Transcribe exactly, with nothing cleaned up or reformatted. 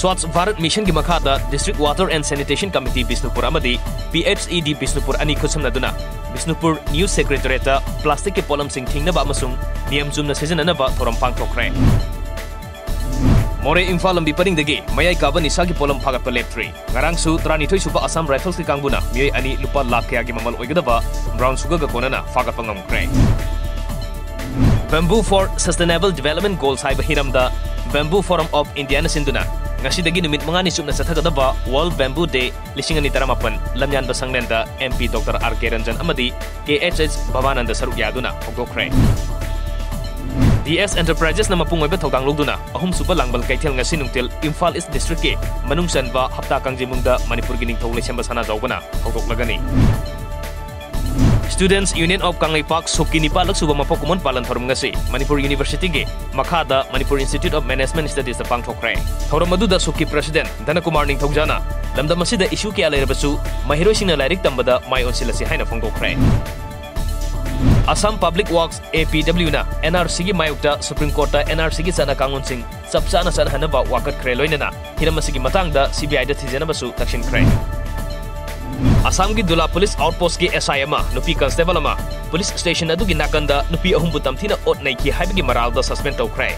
Swachh Bharat Mission ꯒꯤ ꯃꯈꯥꯗ District Water and Sanitation Committee Bishnupur ꯑꯃꯗꯤ P H E D Bishnupur ꯑꯅꯤ ꯈꯨꯠꯁꯝꯅꯗꯨꯅ ꯕꯤꯁꯅꯨꯄꯨꯔ New Secretariat ꯇ plastic ꯀꯤ ꯄꯣꯠꯂꯝꯁꯤꯡ ꯊꯤꯡꯅꯕ ꯑꯃꯁꯨꯡ ꯅꯤꯌꯝ ꯆꯨꯝꯅ ꯁꯤꯖꯤꯟꯅꯅꯕ ꯊꯧꯔꯝ ꯄꯥꯡꯊꯣꯛꯈ꯭ꯔꯦ꯫ ꯃꯣꯔꯦ ꯏꯝꯐꯥꯜ ꯂꯝꯕꯤ ꯄꯔꯤꯡꯗꯒꯤ ꯃꯌꯥꯏ ꯀꯥꯕ ꯅꯤꯁꯥꯒꯤ ꯄꯣꯠꯂꯝ ꯐꯥꯒꯠꯄ ꯂꯦꯞꯇ꯭ꯔꯤ꯫ ꯉꯔꯥꯡꯁꯨ ꯇꯔꯥꯅꯤꯊꯣꯏ ꯁꯨꯕ Assam Rifles ꯀꯤ ꯀꯥꯡꯕꯨꯅ ꯃꯤꯑꯣꯏ ꯑꯅꯤ ꯂꯨꯄꯥ ꯂꯥꯈ ꯀꯌꯥꯒꯤ ꯃꯃꯜ ꯑꯣꯏꯒꯗꯕ brown sugar ꯒ ꯀꯣꯟꯅꯅ ꯐꯥꯒꯠꯄ ꯉꯝꯈ꯭ꯔꯦ꯫ Bamboo for Sustainable Development Goals ꯍꯥꯏꯕ ꯍꯤꯔꯝꯗ Bamboo Forum of India ꯅ ꯁꯤꯟꯗꯨꯅ ꯉꯁꯤꯗꯒꯤ ꯅꯨꯃꯤꯠ ꯃꯉꯥꯅꯤ ꯆꯨꯞꯅ ꯆꯠꯊꯒꯗꯕ World Bamboo Day ꯂꯤꯁꯤꯡ ꯑꯅꯤ ꯇꯔꯥꯃꯥꯄꯟ ꯂꯝꯌꯥꯟꯕ ꯁꯪꯂꯦꯟꯗ M P Doctor R K Ranjan ꯑꯃꯗꯤ K H H Bhavananda ꯁꯔꯨꯛ ꯌꯥꯗꯨꯅ ꯍꯧꯗꯣꯛꯈ꯭ꯔꯦ꯫ D S Enterprises ꯅ ꯃꯄꯨꯡ ꯑꯣꯏꯕ ꯊꯧꯗꯥꯡ ꯂꯧꯗꯨꯅ ꯑꯍꯨꯝꯁꯨꯕ ꯂꯥꯡꯕꯜ ꯀꯩꯊꯦꯜ ꯉꯁꯤ ꯅꯨꯡꯊꯤꯜ ꯏꯝꯐꯥꯜ ꯏꯁ ꯗꯤꯁꯇ꯭ꯔꯤꯛꯀꯤ ꯃꯅꯨꯡ ꯆꯟꯕ ꯍꯞꯇꯥ ꯀꯥꯡꯖꯩꯕꯨꯡꯗ ꯃꯅꯤꯄꯨꯔꯒꯤ ꯅꯤꯡꯊꯧ ꯂꯩꯁꯦꯝꯕ ꯁꯅꯥꯖꯥꯎꯕꯅ ꯍꯧꯗꯣꯛꯂꯒꯅꯤ꯫ Students Union of ꯀꯪꯂꯩꯄꯥꯛ ꯁꯨꯛꯀꯤ ꯅꯤꯄꯥꯜꯂꯛ ꯁꯨꯕ ꯃꯄꯣꯛ ꯀꯨꯝꯑꯣꯟ ꯄꯥꯂꯟ ꯊꯧꯔꯝ ꯉꯁꯤ ꯃꯅꯤꯄꯨꯔ University ꯒꯤ ꯃꯈꯥꯗ Manipur Institute of Management Studies ꯇ ꯄꯥꯡꯊꯣꯛꯈ꯭ꯔꯦ꯫ ꯊꯧꯔꯝ ꯑꯗꯨꯗ ꯁꯨꯛꯀꯤ President ꯙꯅꯀꯨꯃꯥꯔ ꯅꯤꯡꯊꯧꯖꯥꯅ ꯂꯝꯗꯝ ꯑꯁꯤꯗ issue ꯀꯌꯥ ꯂꯩꯔꯕꯁꯨ ꯃꯍꯩꯔꯣꯏꯁꯤꯡꯅ ꯂꯥꯏꯔꯤꯛ ꯇꯝꯕꯗ ꯃꯥꯏ ꯑꯣꯟꯁꯤꯜꯂꯁꯤ ꯍꯥꯏꯅ ꯐꯣꯡꯗꯣꯛꯈ꯭ꯔꯦ꯫ Assam Public Works, A P W ꯅ N R C ꯒꯤ ꯃꯥꯌꯣꯛꯇ Supreme Court ꯇ N R C ꯒꯤ ꯆꯠꯅ ꯀꯥꯡꯂꯣꯟꯁꯤꯡ ꯆꯞ ꯆꯥꯅ ꯆꯠꯅꯍꯟꯅꯕ ꯋꯥꯀꯠꯈ꯭ꯔꯦ, ꯂꯣꯏꯅꯅ ꯍꯤꯔꯝ ꯑꯁꯤꯒꯤ ꯃꯇꯥꯡꯗ C B I ꯗ ꯊꯤꯖꯤꯟꯅꯕꯁꯨ ꯇꯛꯁꯤꯟꯈ꯭ꯔꯦ꯫ ꯑꯁꯥꯝꯒꯤ ꯗꯨꯂꯥ Police Outpost ꯀꯤ S I ꯑꯃ, ꯅꯨꯄꯤ constable ꯑꯃ, police station ꯑꯗꯨꯒꯤ ꯅꯥꯀꯟꯗ ꯅꯨꯄꯤ ꯑꯍꯨꯝꯕꯨ ꯇꯝꯊꯤꯅ ꯑꯣꯠ ꯅꯩꯈꯤ ꯍꯥꯏꯕꯒꯤ ꯃꯔꯥꯜꯗ suspend ꯇꯧꯈ꯭ꯔꯦ꯫